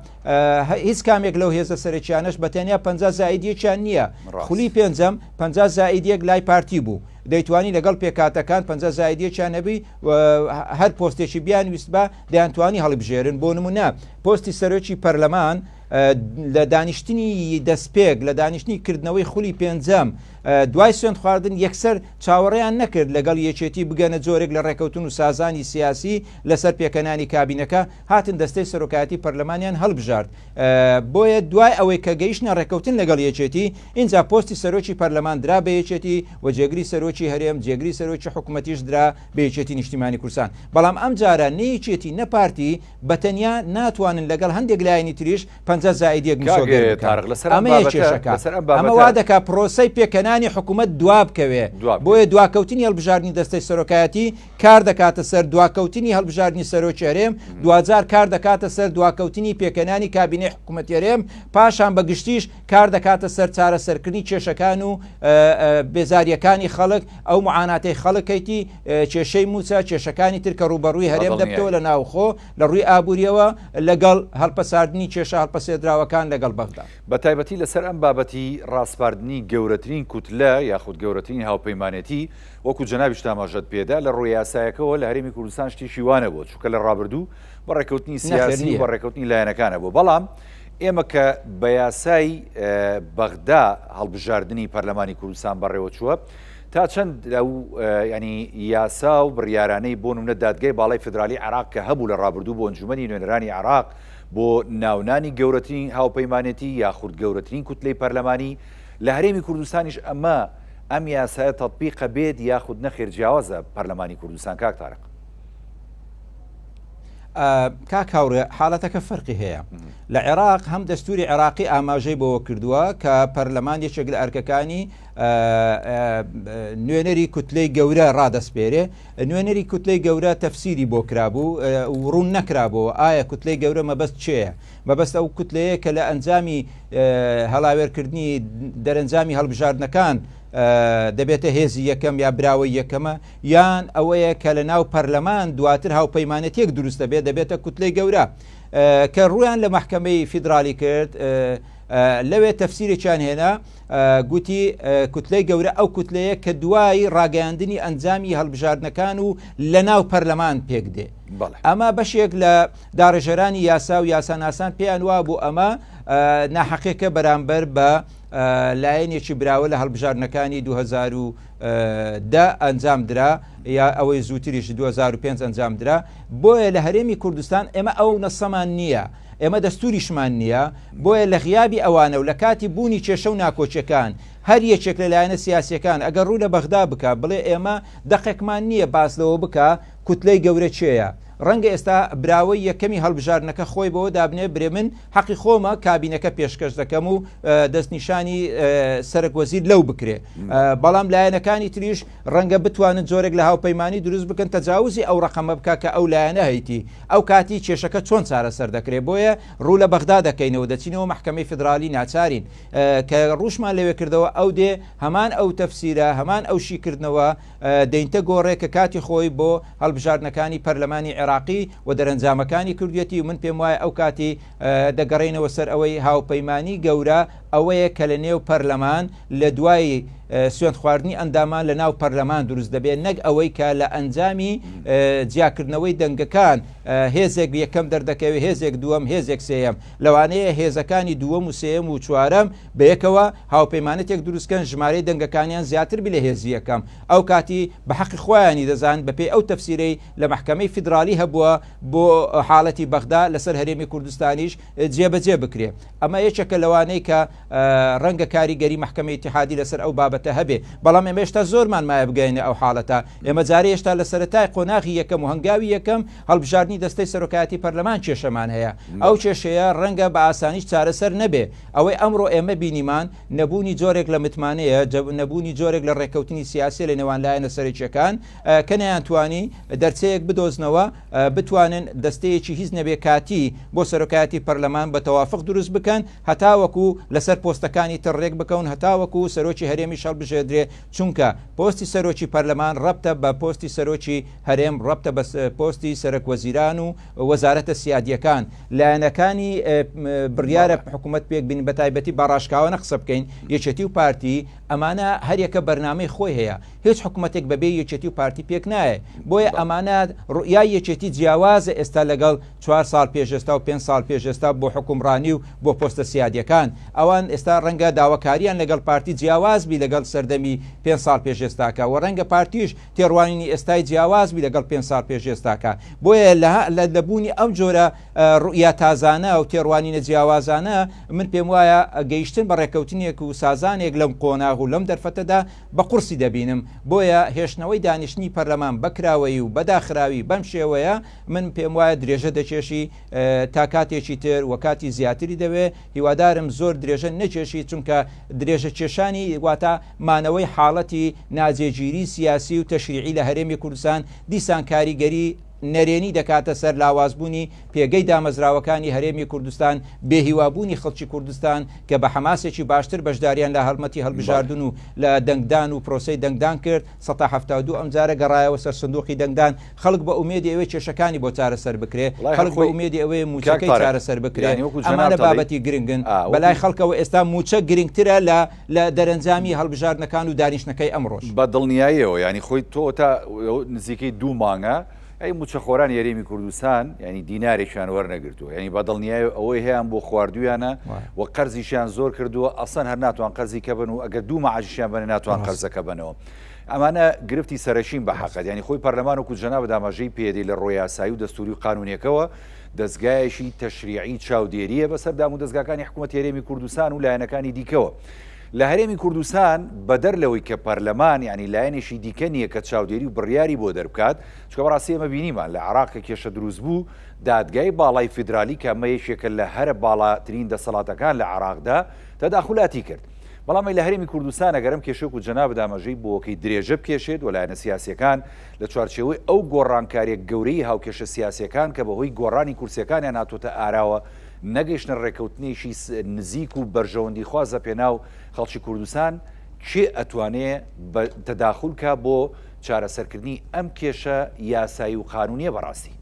هیچ کامێک لەو هێزە سەرەکیانەش بە تەنیا 50 زائید یەکیان نییە خولی پێنجەم 50 زائید یەک لای پارتی بوو دەیتوانی لەگەڵ پێکاتەکان 50 زائید یەکیان هەبی هەر پۆستێکی بیان ویستبا دەیانتوانی هەڵبژێرن بۆ نمونە پۆستی سەرۆکی پەرلەمان لە دانیشتنی دەستپێک لە دانیشتنی کردنەوەی خولی پێنجەم دوای سوێند خواردن یەکسەر چاوەڕێیان نەکرد لەگەڵ یەکێتی بگەنە جۆرێک لە ڕێکەوتن و سازانی سیاسی لەسەر پێکەنانی کابینەکە هاتن دەستەی سەرۆکایەتی پەرلەمانیان هەڵبژارد بۆیە دوای ئەوەی کە گەیشتنە ڕێکەوتن لەگەڵ یەکێتی ئینجا پۆستی سەرۆکی پەرلەمان درا بە یەکێتی و جێگری سەرۆکی هەرێم جێگری سەرۆکی حکوومەتیش درا بە یەکێتی نیشتیمانی کوردستان بەڵام ئەم جارە نە یەکێتی نە پارتی بە تەنیا ناتوانن لەگەڵ هەندێک لایەنی تریش 50 زائید یەک مسۆگەر بکەن ئەمەیە کێشەکە ئەمە وا دەکا پرۆسەی پێکهێنانی حکوومەت دوا بکەوێ بۆیە دواکەوتنی هەڵبژاردنی دەستەی سەرۆکایەتی کار دەکاتە سەر دواکەوتنی هەڵبژاردنی سەرۆکی هەرێم، دواجار کار دەکاتە سەر دواکەوتنی پێکهێنانی کابینەی حکوومەتی هەرێم، پاشان بە گشتیش کار دەکاتە سەر چارەسەرکردنی کێشەکان و بێزارییەکانی خەڵک، ئەو معاناتەی خەڵک هەیتی، کێشەی مووچە، کێشەکانی تر کە ڕووبەڕووی هەرێم دەبتەوە لە ناوخۆ لە ڕووی ئابوورییەوە لەگەڵ هەڵپەساردنی کێشە هەڵپەسێردراوەکان لەگەڵ بەغدا. بە تایبەتی لەسەر ئەم بابەتی ڕاسپاردنی گەورەترین کوتلە یاخود گەورەترین هاوپەیمانێتی، وەکو جەنابیشت ئاماژەت پێدا لە ڕووی یاسایەکەوە لە هەرێمی کوردستان شتێکی وا نەبووە چونکە لە ڕابردوو بە ڕێککەوتنی سیاسی و بە ڕێککەوتنی لایەنەکانە بوو بەڵام ئێمە کە بە یاسای بەغدا هەڵبژاردنی پەرلەمانی کوردستان بەڕێوە چووە تا چەند لەو ینی یاسا و بڕیارانەی بۆ نمونە دادگای باڵای فدرالی عراق کە هەبوو لە ڕابردوو بۆ ئەنجومەنی نوێنەرانی عراق بۆ ناونانی گەورەترین هاوپەیمانێتی یاخود گەورەترین کوتلەی پەرلەمانی لە هەرێمی کوردستانیش ئەمە ئەم یاسایە تەتبیقە بێت یاخود نەخێر جیاوازە پەرلەمانی کوردستان کاک تارق؟ کاک هاوڕێ حاڵەتەکە فەرقی هەیە لە عێراق هەم دەستوری عێراقی ئاماژەی بەوە کردووە کە پەرلەمان یەکێک لە ئەرکەکانی نوێنەری کوتلەی گەورە ڕادەسپێرێ نوێنەری کوتلەی گەورە تەفسیری بۆ کرابوو و ڕوون نەکرابەوە ئایا کوتلەی گەورە مەبەست چێە مەبەست ئەو کوتلەیە کە لە ئەنجامی هەڵاوێرکردنی دەرەنجامی هەڵبژاردنەکان. دەبێتە هێزی یەکەم یا براوەی یەکەمە یان ئەوەیە کە لە ناو پەرلەمان دواتر هاوپەیمانەتێک دروست دەبێت دەبێتە کوتلەی گەورە کە ڕویان لە مەحکەمەی فیدرالی کرد لەوێ تەفسیرێکیان هێنا گوتی کوتلەی گەورە ئەو کوتلەیە کە دوای ڕاگەیاندنی ئەنجامی هەڵبژاردنەکان و لە ناو پەرلەمان پێک دێ ئەمە بەشێک لە داڕێژەرانی یاسا و یاساناسان پێیان وابوو ئەمە ناحەقێکە بەرامبەر بە لایەنێکی براوە لە هەڵبژاردنەکانی 2010 ئەنجام درا یا ئەوەی زووتریش 2005 ئەنجام درا بۆیە لە هەرێمی کوردستان ئێمە ئەو نەسەمان نییە ئێمە دەستوریشمان نییە بۆیە لە غیابی ئەوانە و لە کاتی بوونی کێشە و ناکۆکیەکان هەر یەکێک لە لایەنە سیاسیەکان ئەگەر ڕوو لە بەغدا بکا بڵێ ئێمە دەقێکمان نییە باس لەوە بکا کوتلەی گەورە کێیە؟ ڕەنگە ئێستا براوەی یەکەمی هەڵبژاردنەکە خۆی بەوە دابنێ برێ من حەقی خۆمە کابینەکە پێشکەش دەکەم و دەستنیشانی سەرەک وەزیر لەو بکرێ بەڵام لایەنەکانی تریش ڕەنگە بتوانن جۆرێک لە هاوپەیمانی دروست بکەن تەجاوزی ئەو ڕەقەمە بکا کە ئەو لایەنە هەیتی ئەو کاتی کێشەکە چۆن چارەسەر دەکرێ بۆیە ڕوو لە بەغدا دەکەینەوە دەچینەوە مەحکەمەی فیدرالی ناچارین کە ڕووشمان لەوێ کردەوە ئەو دێ هەمان ئەو تەفسیرە هەمان ئەو شیکردنەوە دەینتە گۆڕێ کە کاتی خۆی بۆ هەڵبژاردنەکانی پەرلەمانی عێراقی و دەرەنجامەکانی کردویەتی و من پێم وایە ئەو کاتی دەگەڕێینەوە سەر ئەوەی هاوپەیمانی گەورە ئەوەیە کە لە نێو پەرلەمان لە دوای سوێند خواردنی ئەندامان لە ناو پەرلەمان دروست دەبێت نەک ئەوەی کە لە ئەنجامی جیاکردنەوەی دەنگەکان هێزێک یەکەم دەردەکەوێت هێزێک دووەم هێزێک سێیەم لەوانەیە هێزەکانی دووەم و سێیەم و چوارەم بەیەکەوە هاوپەیمانەتێک دروست کەن ژمارەی دەنگەکانیان زیاتر بی لە هێزی یەکەم ئەو کاتی بە حەقی خۆیانی دەزان بە پێی ئەو تەفسیرەی لە مەحکەمەی فیدرالی هەبووە بۆ حاڵەتی بەغدا لەسەر هەرێمی کوردستانیش جێبەجێ بکرێ ئەمە یەکێکە لەوانەی کە ڕەنگە کاریگەری مەحکەمەی ئیتیحادی لەسەر ئەو بابەتە هەبێ بەڵام ئێمە هێشتا زۆرمان مایە بگەینە ئەو حاڵەتە ئێمە جارێ هێشتا لە سەرەتای قۆناغی یەکەم و هەنگاوی یەکەم هەڵبژاردنی دەستەی سەرۆکایەتی پەرلەمان کێشەمان هەیە ئەو کێشەیە ڕەنگە بە ئاسانیش چارەسەر نەبێ ئەوەی ئەمڕۆ ئێمە بینیمان نەبوونی جۆرێک لە متمانەیە، نەبوونی جۆرێک لە ڕێککەوتنی سیاسیە لە نێوان لایەنە سەرەکیەکان کە نەیانتوانی دەرچەیەک بدۆزنەوە بتوانن دەستەیەکی هیچ نەبێ کاتی بۆ سەرۆکایەتی پەرلەمان بە تەوافق دروست بکەن هەتاوەکو لەسەر پۆستەکانی تر ڕێک بکەون هەتاوەکو سەرۆکی هەرێمیش هەڵبژێردرێ چونکە پۆستی سەرۆکی پەرلەمان ڕەبتە بە پۆستی سەرۆکی هەرێم ڕەبتە بە پۆستی سەرەک وەزیران و وەزارەتە سیادیەکان لایەنەکانی بڕیارە حکوومەت پێک بین بە تایبەتی با ڕاشکاوانە قسە بکەین یەکێتی و پارتی ئەمانە هەریەکە بەرنامەی خۆی هەیە هیچ حکوومەتێک بەبێ یەکێتی و پارتی پێک نایە بۆیە ئەمانە ڕوئیای یەکێتی جیاوازە ئێستا لەگەڵ چوار ساڵ پێش ئێستا و پێنج ساڵ پێش ئێستا بۆ حکومڕانی و بۆ پۆستە سیادیەکان ئەوان ئێستا ڕەنگە داواکاریان لەگەڵ پارتی جیاواز بی لەگەڵ سەردەمی پێنج ساڵ پێش ئێستاکە و ڕەنگە پارتیش تێڕوانینی ئێستای جیاواز بی لەگەڵ پێنج ساڵ پێش ئێستاکە بۆیە لە لە بوونی ئەم جۆرە ڕوئیا تازانە و تێڕوانینە جیاوازانە من پێم وایە گەیشتن بە ڕێککەوتنێک و سازانێک لەم قۆناغ و لەم دەرفەتەدا بە قورسی دەبینم بۆیە هێشتنەوەی دانیشتنی پەرلەمان بە کراوەیی و بە داخراوی بەم شێوەیە من پێم وایە درێژە دەکێشی تا کاتێکی تر و کاتی زیاتری دەوێ هیوادارم زۆر درێژە نەکێشی چونکە درێژە کێشانی واتە مانەوەی حاڵەتی ناجێگیری سیاسی و تەشریعی لە هەرێمی کوردستان دیسان کاریگەری نەرێنی دەکاتە سەر لاوازبوونی پێگەی دامەزراوەکانی هەرێمی کوردستان، بێهیوابوونی خەڵکی کوردستان کە بە حەماسێکی باشتر بەشداریان لە هەڵمەتی هەڵبژاردن و لە دەنگدان و پرۆسەی دەنگدان کرد، 72% ئەمجارە گەڕایەوە سەر سندوقی دەنگدان، خەڵک بە ئومێدی ئەوەی کێشەکانی بۆ چارەسەر بکرێ، خەڵک بە ئومێدی ئەوەیە مووچەکەی چارەسەر بکرێ، ئەمانە بابەتی گرنگن، بەلای خەڵکەوە ئێستا مووچە گرنگترە لە لە دەرەنجامی هەڵبژاردنەکان و دانیشتنەکەی ئەمڕۆش. بە دڵنیاییەوە یانی خۆی تۆ تا نزیکەی دوو مانگە ئەی مووچەخۆرانی هەرێمی کوردستان یانی دینارێکیان وەرنەگرتووە یانی بە دڵنیایی ئەوەی هەیان بۆ خواردویانە و قەرزیشیان زۆر کردووە ئەسڵەن هەر ناتوان قەرزی کە بن و ئەگەر دوو مەعاشیشیان بەنێ ناتوان قەرزەکە بەنەوە. ئەمانە گرفتی سەرەکین بە حەقت یانی خۆی پەرلەمان وەکو جەنابت ئاماژەی پێدەی لە ڕۆ یاسایی و دەستوری و قانونیەکەوە دەزگایەکی تەشریعی چاودێریە بەسەر دامودەزگاکانی حکوومەتی هەرێمی کوردستان و لایەنەکانی دیکەوە. لە هەرێمی کوردستان بەدەر لەوەی کە پەرلەمان یانی لایەنێکی دیکە نییە کە چاودێری و بڕیاری بۆ دەربکات، چونکە بەڕاستی ئێمە بینیمان لە عێراق کە کێشە دروست بوو دادگای باڵای فیدرالی کە ئەمە یەکێکە لە هەرە باڵاترین دەسەڵاتەکان لە عێراقدا تەداخولاتی کرد. بەڵام ئەی لە هەرێمی کوردستان ئەگەر ئەم کێشەیە وەکو جەنابت ئاماژەی بۆکەی درێژە بکێشێت و لایەنە سیاسییەکان لە چوارچێوەی ئەو گۆڕانکارییە گەورەی هاوکێشە سیاسییەکان کە بەهۆی گۆڕانی کورسییەکانیان هاتۆتە ئاراوە نەگەیشتنە ڕێککەوتنێکی نزیک و بەرژەوەندیخواز لە پێناو خەڵکی کوردستان. کێ ئەتوانێ بە تەداخول کا بۆ چارەسەرکردنی ئەم کێشە یاسایی و قانونیە بەڕاستی؟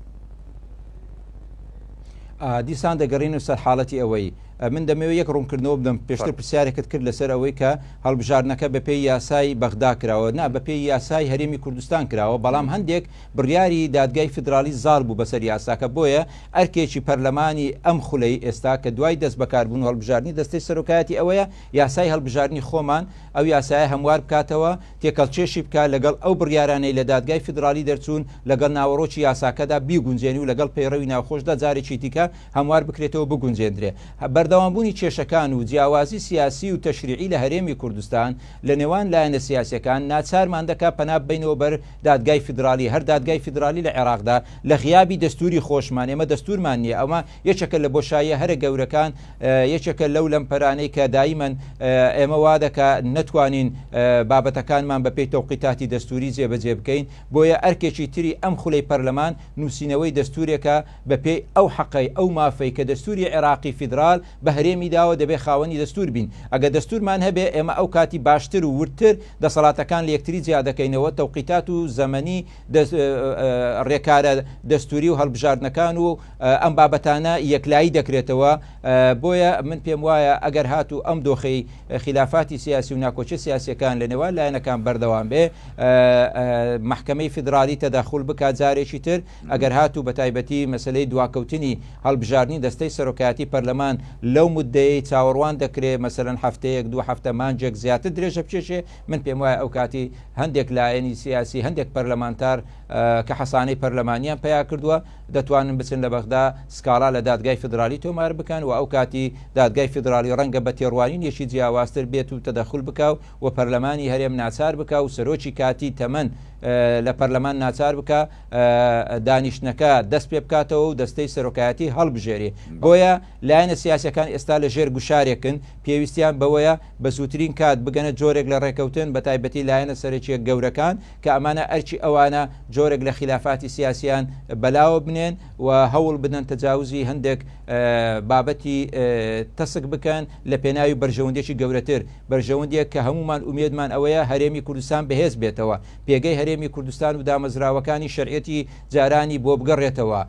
دیسان دەگەڕێینەوە سەر حاڵەتی ئەوەی من دەمەوێت یەک ڕوونکردنەوە بدەم پێشتر پرسیارێکت کرد لەسەر ئەوەی کە هەڵبژاردنەکە بەپێی یاسای بەغدا کراوە نا بەپێی یاسای هەرێمی کوردستان کراوە بەڵام هەندێک بڕیاری دادگای فیدراڵی زاڵ بوو بەسەر یاساکە بۆیە ئەرکێکی پەرلەمانی ئەم خولەی ئێستا کە دوای دەست بەکاربوون و هەڵبژاردنی دەستەی سەرۆکایەتی ئەوەیە یاسای هەڵبژاردنی خۆمان ئەو یاسایە هەموار بکاتەوە، تێکەڵکێشی بکات لەگەڵ ئەو بڕیارانەی لە دادگای فیدراڵی دەرچوون، لەگەڵ ناوەڕۆکی یاساکەدا بیگونجێنی و لەگەڵ پەیڕەوی ناوخۆشدا جارێکی دیکە هەموار بکرێتەوە بگونجێندرێ. بەردەوامبوونی کێشەکان و جیاوازی سیاسی و تەشریعی لە هەرێمی کوردستان لە نێوان لایەنە سیاسیەکان ناچارمان دەکات پەنا ببەینەوە بەر دادگای فیدراڵی، هەر دادگای فیدراڵی لە عێراقدا لە غیابی دەستوری خۆشمان، ئێمە دەستورمان نییە، ئەمە یەکێکە لە بۆشاییە هەرە گەورەکان، یەکێکە لەو لەمپەرانەی کە دایمەن ئێمە وا دەکا نەتوانین بابەتەکانمان بە پێی تەوقیتاتی دەستووری جێبەجێ بکەین، بۆیە ئەرکێکی تری ئەم خولەی پەرلەمان نووسینەوەی دەستوورێکە بە پێی ئەو حەقەی ئەو مافەی کە دەستووری عێراقی فیدرال بە هەرێمی داوە دەبێ خاوەنی دەستوور بین ئەگەر دەستوورمان هەبێ ئێمە ئەو کاتی باشتر و وردتر دەسەڵاتەکان لە یەکتری جیا دەکەینەوە تەوقیتات و زەمەنی ڕێکارە دەستووری و هەڵبژاردنەکان و ئەم بابەتانە یەکلایی دەکرێتەوە، بۆیە من پێم وایە ئەگەر هاتوو ئەم دۆخەی خیلافاتی سیاسی و ناکۆکیە سیاسیەکان لە نێوان لایەنەکان بەردەوام بێ مەحکەمەی فیدرالی تەداخول بکات جارێکی تر ئەگەر هاتوو بە تایبەتی مەسلەی دواکەوتنی هەڵبژاردنی دەستەی سەرۆکایەتی پەرلەمان لەو مدەیەی چاوەڕوان دەکرێ مەسەلەن هەفتەیەک دوو هەفتە مانجێک زیاتر درێژە بکێشێ من پێم وایە ئەو کاتی هەندێک لایەنی سیاسی هەندێک پەرلەمانتار کە حەسانەی پەرلەمانیان پیا کردووە دەتوانن بچن لە بەغدا سکاڵا لە دادگای فیدرالی تۆمار بکەن و ئەو کاتی دادگای فیدرالی ڕەنگە بە تێڕوانینێکی جیاوازتر بێت و تەدەخول بکا و پەرلەمانی هەرێم ناچار بکا و سەرۆکی کاتی تەمەن لە پەرلەمان ناچار بکا دانیشتنەکە دەست پێ بکاتەوە و دەستەی سەرۆکایەتی هەڵبژێرێ. بۆیە لایەنە سیاسیەکان ئێستا لە ژێر گوشارێکن، پێویستیان بەوەیە بە زووترین کات بگەنە جۆرێک لە ڕێکەوتن بە تایبەتی لایەنە سەرەکیە گەورەکان کە ئەمانە ئەرکی ئەوانە جۆرێک لە خیلافاتی سیاسیان بەلاوە بنێن و هەوڵ بدەن تەجاوزی هەندێک بابەتی تەسک بکەن لە پێناوی بەرژەوەندێکی گەورەتر، بەرژەوەندیەک کە هەموومان ئومێدمان ئەوەیە هەرێمی کوردستان بەهێز بێتەوە، پێگەی هەرێمی کوردستان و دامەزراوەکانی شەرعیەتی جارانی بۆ بگەڕێتەوە.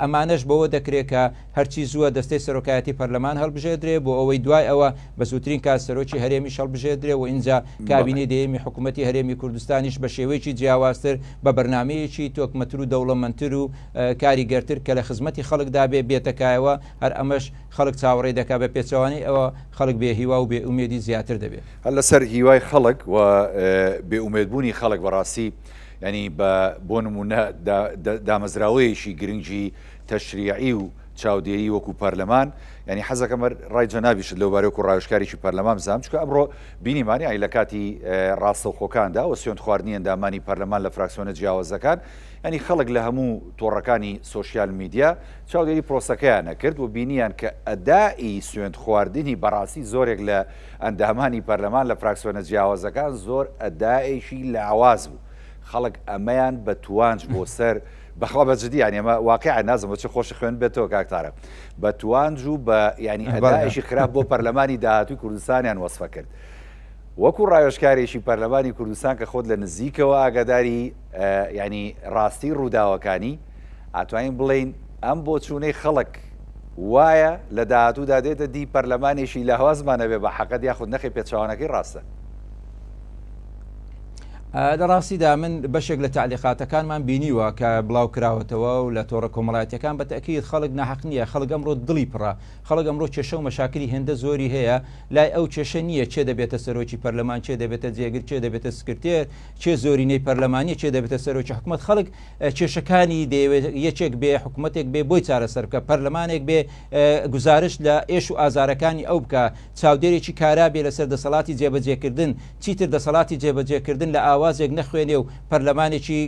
ئەمانەش بەوە دەکرێ کە هەرچی زووە دەستەی سەرۆکایەتی پەرلەمان هەڵبژێردرێ بۆ ئەوەی دوای ئەوە بە زووترین کات سەرۆکی هەرێمیش هەڵبژێردرێ و ئینجا کابینەی دەیەمی حکوومەتی هەرێمی کوردستانیش بە شێوەیەکی جیاوازتر بە بەرنامەیەکی تۆکمەتر و دەوڵەمەندتر و کاریگەرتر کە لە خزمەتی خەڵکدا بێ بێتە کایەوە، هەر ئەمەش خەڵک چاوەڕێی دەکا، بە پێچەوانەی ئەوە خەڵک بێ هیوا و بێ ئومێدی زیاتر دەبێ. هەر لەسەر هیوای خەڵک و بێ ئومێدبوونی خەڵک بەڕاستی یانی بە بۆ نموونە دامەزراوەیەکی گرنگی تەشریعی و چاودێری وەکو پەرلەمان ینی حەزەکەم ڕای جەنابیشت لەو بارەی وەکو ڕاوێژکارێکی پەرلەمان بزانم چونکە ئەمڕۆ بینیمان یانی لە کاتی ڕاستەوخۆکاندا و سوێند خواردنی ئەندامانی پەرلەمان لە فراکسیۆنە جیاوازەکان ینی خەڵک لە هەموو تۆڕەکانی سۆشیال میدیا چاودێری پرۆسەکەیان نەکرد و بینیان کە ئەدائی سوێند خواردنی بەڕاستی زۆرێک لە ئەندامانی پەرلەمان لە فراکسیۆنە جیاوازەکان زۆر ئەدائێکی لاواز بوو خەڵک ئەمەیان بە توانج بۆ سەر بەخوا بە جدی یانی ئەمە واقیعە نازم بە چ خۆش خوێن بێتەوە کاک تارق بە توانج و بە ینی ئەدایشی خراپ بۆ پەرلەمانی داهاتوی کوردستانیان وەسفە کرد وەکو ڕاوێژکارێکی پەرلەمانی کوردستان کە خۆت لە نزیکەوە ئاگاداری ینی ڕاستی ڕووداوەکانی ئەتوانین بڵێین ئەم بۆچوونەی خەڵک وایە لە داهاتوودا دێتە دی پەرلەمانێکی لاوازمان هەبێ بە حەقت یاخود نەخێ پێچەوانەکەی ڕاستە؟ لە ڕاستیدا من بەشێک لە تەعلیقاتەکانمان بینیوە کە بڵاو کراوەتەوە و لە تۆڕە کۆمەڵایەتیەکان بە تەئکید خەڵک ناحەق نییە خەڵک ئەمڕۆ دڵی پڕە خەڵک ئەمڕۆ کێشە و مەشاکلی هێندە زۆری هەیە لای ئەو کێشە نییە کێ دەبێتە سەرۆکی پەرلەمان کێ دەبێتە جێگر کێ دەبێتە سکرتێر کێ زۆرینەی پەرلەمانیە کێ دەبێتە سەرۆکی حکومەت خەڵک کێشەکانی دەیەوێت یەکێک بێ حکوومەتێک بێ بۆی چارەسەر بکە پەرلەمانێک بێ گوزارشت لە ئێش و ئازارەکانی ئەو بکە چاودێرێکی کارا بێ لەسەر دەسەڵاتی جێبەجێکردن چیتر دەسەڵاتی جێبەجێکردن لە ئاوە. لاوازێک نەخوێنێ و پەرلەمانێکی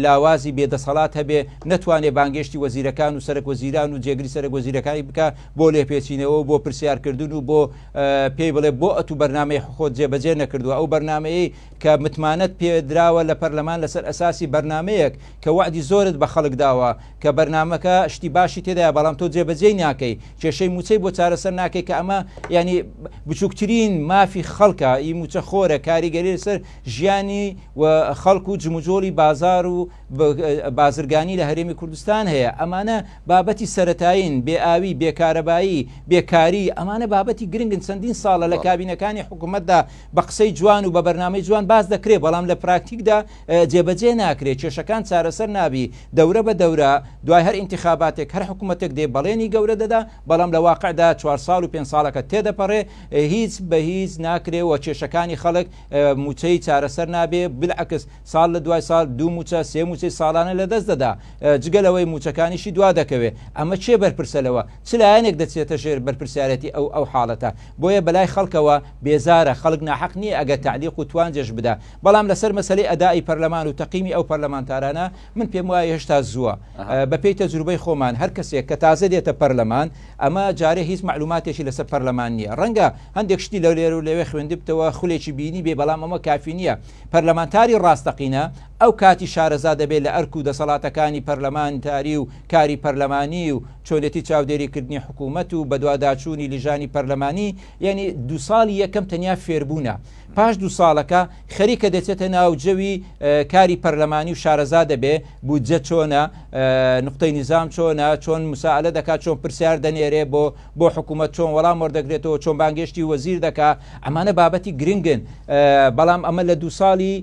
لاوازی بێ دەسەڵات هەبێ نەتوانێ بانگێشتی وەزیرەکان و سەرەک وەزیران و جێگری سەرەک وەزیرەکانی بکا بۆ لێپێچینەوە و بۆ پرسیارکردن و بۆ پێی بڵێ بۆ ئەتوو بەرنامەی خۆت جێبەجێ نەکردووە ئەو بەرنامەیەی کە متمانەت پێ دراوە لە پەرلەمان لەسەر ئەساسی بەرنامەیەک کە وەعدی زۆرت بە خەڵک داوە کە بەرنامەکە شتی باشی تێدایە بەڵام تۆ جێبەجێی ناکەی کێشەی موچەی بۆ چارەسەر ناکەی کە ئەمە یعنی بچووکترین مافی خەڵکە ئی موچە خۆرە کاریگەری لەسەر ژیانی و خەڵک و جموجۆڵی بازار و بازرگانی لە هەرێمی کوردستان هەیە ئەمانە بابەتی سەتایین بێ ئاوی بێکارەبایی بێکاری ئەمانە بابەتی گرنگن چەندین ساڵە لە کابینەکانی حکوومەتدا بە قسەی جوان و بە بەرنامەی جوان باس دەکرێت بەڵام لە پراکتیکدا جێبەجێ ناکرێت کێشەکان چارەسەر نابی دەورە بە دەورە دوای هەر ئینتخاباتێک هەر حکوومەتێک دێ بەڵێنی گەورە دەدا بەڵام لە واقعدا چوار ساڵ و پێنج ساڵەکە تێدەپەڕێ هیچ بە هیچ ناکرێ و کێشەکانی خەڵک مووچەی چارەسەر نابێ بالعکس ساڵ لە دوای ساڵ دوو مووچە سێ مووچەی ساڵانە لە دەست دەدا جگە لەوەی مووچەکانیشی دوا دەکەوێ ئەمە کێ بەرپرسە لەوە چ لایەنێک دەچێتە ژێر بەرپرسیارێتی ئەو ئەو حاڵەتە بۆیە بەلای خەڵکەوە بێزارە خەڵک ناحەق نییە ئەگەر تەعلیق و توانجش بدا بەڵام لەسەر مەسەلەی ئەدائی پەرلەمان و تەقیمی ئەو پەرلەمانتارانە من پێم وایە هێشتا زووە بەپێی تەجروبەی خۆمان هەر کەسێک کە تازە دێتە پەرلەمان ئەمە جارێ هیچ مەعلوماتێکی لەسەر پەرلەمان نییە ڕەنگە هەندێک شتی لەو لێرە و لەوێ خوێندبتەوە خولێکی بینی بێ بەڵام ئەمە کافی نییە پەرلەمانتاری ڕاستەقینە ئەو کاتی شارەزا دەبێت لە ئەرک و دەسەڵاتەکانی پەرلەمانتاری و کاری پەرلەمانی و چۆنێتی چاودێریکردنی حکوومەت و بەدواداچوونی لیژانی پەرلەمانی یعنی دو ساڵی یەکەم تەنیا فێربوونە پاش دوو ساڵەکە خەریکە دەچێتە ناو جەوی کاری پەرلەمانی و شارەزا دەبێ بودجە چۆنە نقطەی نیزام چۆنە چۆن مساعلە دەکات چۆن پرسیار دەنێرێ بۆ بۆ حکوومەت چۆن وەڵام وەردەگرێتەوە چۆن بانگێشتی وەزیر دەکا ئەمانە بابەتی گرنگن بەڵام ئەمە لە دوو ساڵی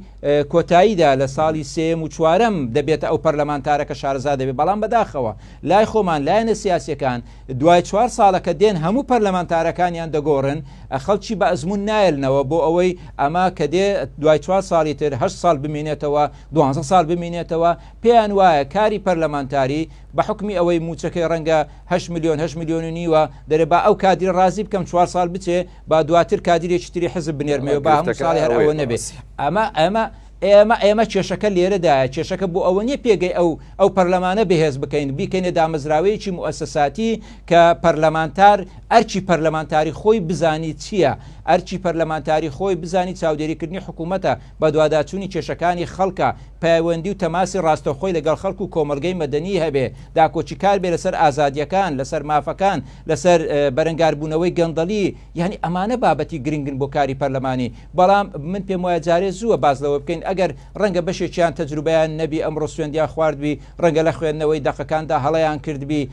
کۆتاییدا لە ساڵی سێم و چوارەم دەبێتە ئەو پەرلەمانتارەکە شارەزا دەبێت بەڵام بەداخەوە لای خۆمان لایەنە سیاسەکان دوای چوار ساڵەکە دێن هەموو پەرلەمانتارەکانیان دەگۆڕن، خەڵکی بە ئەزموون نایەلنەوە بۆ ئەوەی ئەمە کە دێ دوای چوار ساڵی تر هەشت ساڵ بمینێتەوە، دوانزە ساڵ بمینێتەوە، پێیان وایە کاری پەرلەمانتاری بە حوکمی ئەوەی مووچەکەی ڕەنگە هەشت ملیۆن، هەشت ملیۆن و نیوە، دەرێ با ئەو کادیرە ڕازی بکەم چوار ساڵ بچێ با دواتر کادیرێکی تری حزب بنێرمەوە با هەموو گرفتەکە ساڵی هەر ئەوەیە ئەوە نەبێ. بەڕاستی. ئەمە ئەمە ئێمە ئێمە کێشەکە لێرەدایە، کێشەکە بۆ ئەوە نییە پێگەی ئەو ئەو پەرلەمانە بەهێز بکەین، بیکەینە دامەزراوەیەکی موئەسەساتی کە پەرلەمانتار ئەرکی پەرلەمانتاری خۆی بزانی چییە، ئەرکی پەرلەمانتاری خۆی بزانی چاودێریکردنی حکوومەتە، بەدواداچوونی کێشەکانی خەڵکە، پەیوەندی و تەماسی ڕاستەوخۆی لەگەڵ خەڵک و کۆمەڵگەی مەدەنی هەبێ، داکۆکیکار بێ لەسەر ئازادییەکان، لەسەر مافەکان، لەسەر بەرەنگاربوونەوەی گەندەڵی، یانی ئەمانە بابەتی گرنگن بۆ کاری پەرلەمانی. بەڵام من پێم وایە جارێ زووە باس لەوە بکەین، ئەگەر ڕەنگە بەشێکیان تەجروبەیان نەبی ئەمڕۆ سوێندیان خواردبی، ڕەنگە لە خوێندنەوەی دەقەکاندا هەڵەیان کردبی،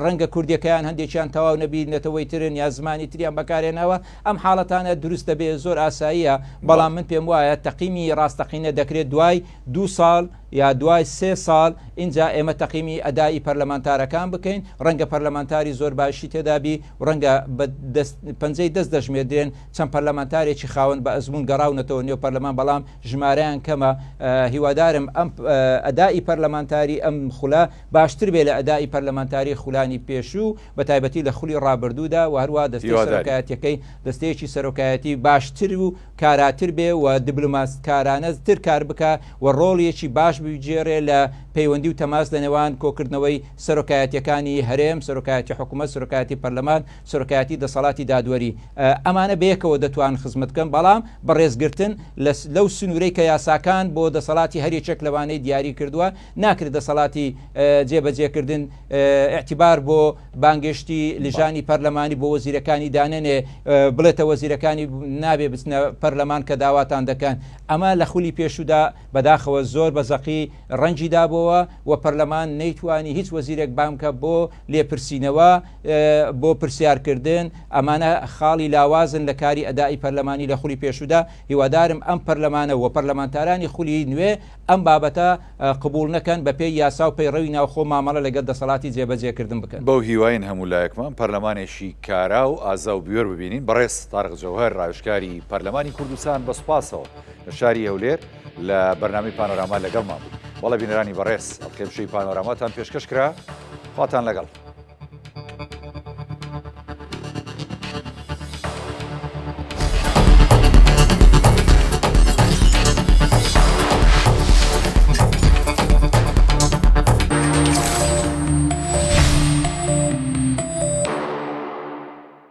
ڕەنگە کوردیەکەیان هەندێکیان تەواو نەبی، نەتەوەی ترن یا زمانی تریان بەکارهێناوە، ئەم حاڵەتانە دروست دەبێ زۆر ئاساییە، بەڵام من پێم وایە تەقیمی ڕاستەقینە دەکرێت دوای دوو ساڵ یا دوای سێ ساڵ ئینجا ئێمە تەقیمی ئەدائی پەرلەمانتارەکان بکەین، ڕەنگە پەرلەمانتاری زۆر باشی تێدابی و ڕەنگە بە دەست پەنجەی دەست دەژمێردرێن چەند پەرلەمانتارێکی خاوەن بە ئەزموون گەڕاونەتەوە نێو پەرلەمان بەڵام ژمارەیان کەمە هیوادارم ئەم ئەدائی پەرلەمانتاری ئەم خولە باشتر بێ لە ئەدائی پەرلەمانتاری خولانی پێشوو بە تایبەتی لە خولی ڕابردوودا و هەروە دەستەی سەرۆکایەتیەکەی دەستەیەکی سەرۆکایەتی باشتر و کاراتر بێ و دیبلۆماسکارانە تر کار بکە و ڕۆڵیەکی باش بگێڕێ لە پەیوەندی و تەماس لە نێوان کۆکردنەوەی سەرۆکایەتیەکانی هەرێم، سەرۆکایەتی حکوومەت، سەرۆکایەتی پەرلەمان، سەرۆکایەتی دەسەڵاتی دادوەری ئەمانە بەیەکەوە دەتوان خزمەت بکەن بەڵام بە ڕێزگرتن لەو سنوورەی کە یاساکان بۆ دەسەڵاتی هەر یەکێک لەوانەی دیاری کردووە ناکرێت دەسەڵاتی جێبەجێکردن ئیعتیبار بۆ بانگێشتی لژانی پەرلەمانی بۆ وەزیرەکانی دانەنێ بڵێتە وەزیرەکانی نابێ بچنە پەرلەمان کە داواتان دەکەن ئەمە لە خولی پێشودا بەداخەوە زۆر بە زەقی ڕەنگی دابۆوە و پەرلەمان نەیتوانی هیچ وەزیرێک بانگ بکە بۆ لێپرسینەوە بۆ پرسیارکردن، ئەمانە خاڵی لاوازن لە کاری ئەدائی پەرلەمانی لە خولی پێشودا، هیوادارم ئەم پەرلەمانە و پەرلەمانتارانی خولی نوێ ئەم بابەتە قبوڵ نەکەن، بەپێی یاسا و پەیڕەوی ناوخۆ مامەڵە لەگەڵ دەسەڵاتی جێبەجێکردن بکەن. بەو هیواین هەموو لایەکمان پەرلەمانێکی کارا و ئازا و بوێر ببینین. بەڕێز تارق جەوهەر ڕاوێژکاری پەرلەمانی کوردستان بە سوپاسەوە لە شاری هەولێر لە بەرنامەی پانۆراما لەگەڵمان بوو. بەڵێ بینەرانی بەڕێز ئەڵقەی پانۆراماتان پێشکەش کرا. خواتان لەگەڵ.